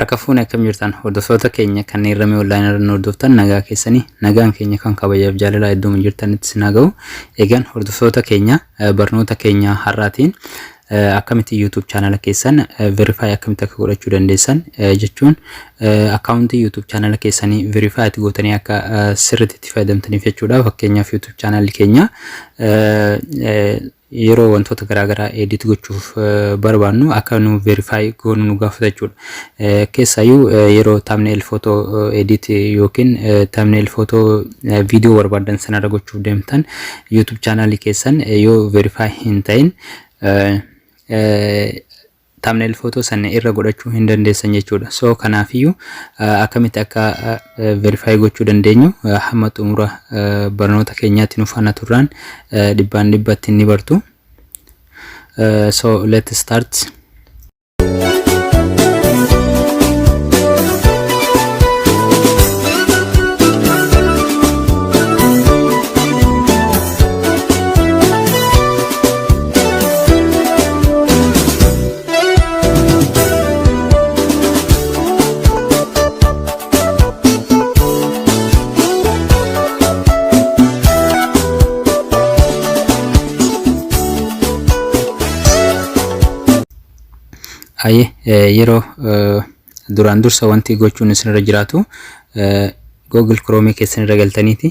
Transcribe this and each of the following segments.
Harka fuune, akkam jirtan hordoftoota keenya kanneen Ramee Online irra nu hordoftan? Nagaa keessanii? Nagaan keenya kan kabajaaf jaalalaa iddoo jirtanitti isin haa ga'u. Egaan hordoftoota keenya, barnoota keenya har'aatiin akkamitti YouTube channel keessan verify akkamitti akka godhachuu dandeessan, jechuun akkaawuntii YouTube channel keessanii verify itti gootanii akka sirriitti itti fayyadamtaniif jechuudha. Fakkeenyaaf, YouTube channel keenya yeroo wantoota garaagaraa edit gochuuf barbaannu akka nu verify goonu nu gaafata jechuudha. Keessaayyuu yeroo thumbnail photo edit yookiin thumbnail photo viidiyoo barbaadan sanarra gochuuf deemtan, YouTube channel keessan yoo verify hin ta'in thumbnail photo sana irra godhachuu hin dandeessan jechuudha. So kanaafiyyuu akkamitti akka verify gochuu dandeenyu hamma xumura barnoota keenyaatti nu faana turraan dhibbaan dhibbatti ni bartu. So let's start. Aye, yeroo duraan dursa wanti gochuun isinirra jiraatu Google Chrome keessan irra galtaniiti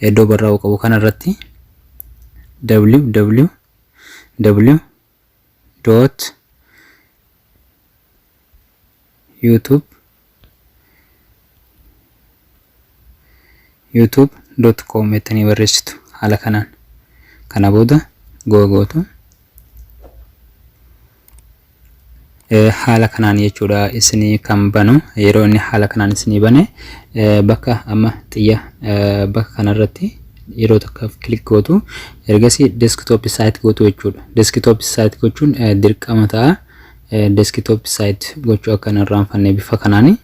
iddoo barraa'uu qabu kanarratti www.youtube.com jettanii barreessitu haala kanaan. Kana booda go gootu. Haala kanaan jechuudha isinii kan banu. Yeroo inni haala kanaan isinii bane, bakka amma xiyya bakka kanarratti yeroo tokkoof click gootu. Ergasii desktop site gootu jechuudha. Desktop site gochuun dirqama ta'a. Desktop site gochuu akka hin irraanfanne bifa kanaani.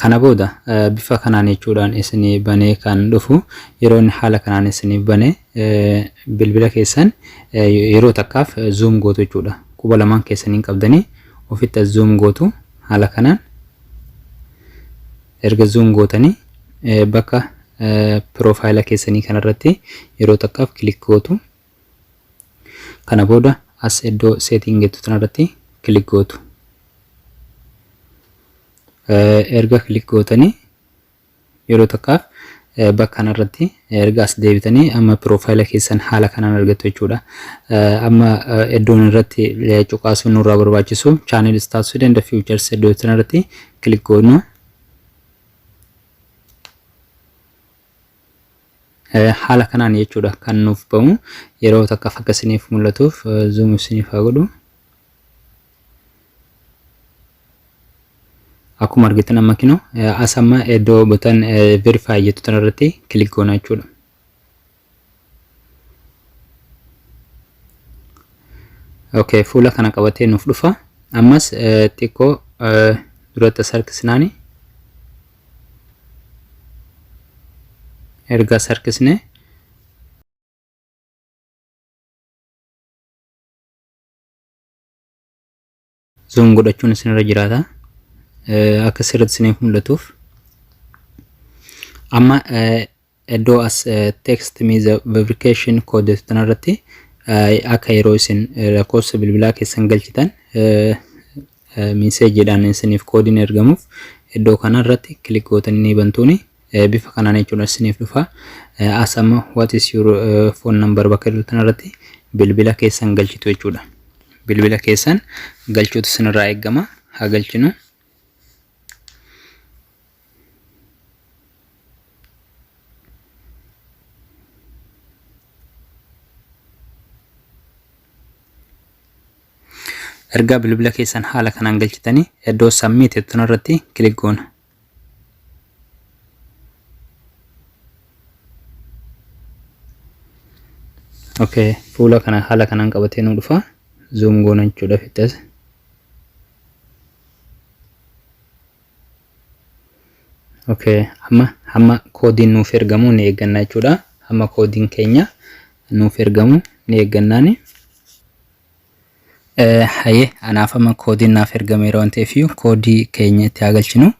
Kana booda bifa kanaan jechuudhaan isinii banee kan dhufu. Yeroo inni haala kanaan isinii bane, bilbila keessan yeroo takkaaf zoom gootu jechuudha. Quba lamaan keessaniin qabdanii ofitti as zoom gootu haala kanaan. Erga zoom gootanii bakka piroofaayila keessanii kanarratti yeroo takkaaf click gootu. Kana booda as iddoo setting jettu kanarratti click gootu. Erga click gootanii yeroo takkaaf bakka kanarratti erga as deebitanii, amma piroofaayila keessan haala kanaan argattu jechuudha. Amma iddoon irratti cuqaasuun nurraa barbaachisu channel status and features iddoo kanarratti click goonu. Haala kanaan jechuudha kan nuuf bahu. Yeroo takkaaf akka isiniif mul'atuuf zoom isiniif haa godhu. Akkuma argitan amma kinoo as amma iddoo button verify jettu tanarratti click goona jechuudha. Okay, fuula kana qabatee nuuf dhufa. Ammas xiqqoo duratti as harkisnaani. Erga as harkisne zoom godhachuun isinirra jiraata. Akka sirriitti isiniif mul'atuuf. Amma iddoo as text me the verification code jettu tanarratti akka yeroo isin lakkoofsa bilbilaa keessan galchitan miseejiidhaan isiniif koodiin ergamuuf iddoo kanarratti click gootanii ni bantuuni. Bifa kanaan jechuudha isiniif dhufa. As amma "What is your phone number?" bakka jedhu tanarratti bilbila keessan galchitu jechuudha. Bilbila keessan galchuutu isinirraa eegama. Haa galchinu. Ergaa bilbila keessan haala kanaan galchitanii iddoo submit jettu kanarratti click goona. Okay, fuula kana haala kanaan qabatee nu dhufa. Zoom goona jechuudha fixxes. Okay, amma hamma koodiin nuuf ergamu ni eegganna jechuudha. Hamma koodiin keenya nuuf ergamu ni eeggannaani. Hayyee, anaaf amma koodiin naaf ergameera waan ta'eef koodii keenya itti haa galchinu.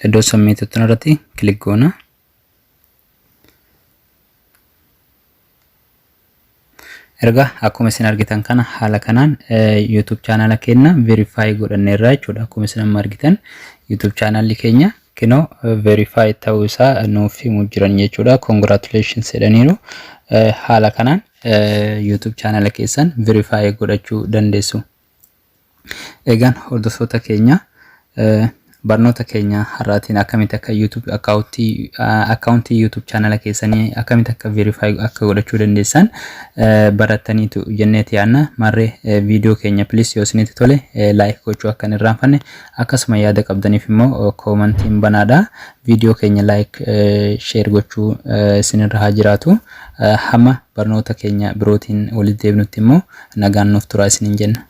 Iddoo submit jettu irratti click goona. Erga akkuma isin argitan kana haala kanaan YouTube chaanala keenya verify godhanneerra jechuudha. Akkuma isin amma argitan YouTube chaanalli keenya kinoo verify ta'uu isaa nuuf himu jiran jechuudha. Congratulations jedhaniiru. Haala kanaan YouTube chaanala keessan verify godhachuu dandeessu. Egaan hordoftoota keenya, barnoota keenya har'aatiin akkamitti akka YouTube akkaawuntii akkaawuntii YouTube chaanala keessanii akkamitti akka verify akka godhachuu dandeessan barattaniitu jenneeti yaadna. Marree viidiyoo keenya please yoo isinitti tole like gochuu akka hin irraanfanne, akkasuma yaada qabdaniif immoo koomantiin banaadha. Viidiyoo keenya like, share gochuu isinirra haa jiraatu. Hamma barnoota keenya birootiin walitti deebinutti immoo nagaan nuuf turaa isiniin jenna.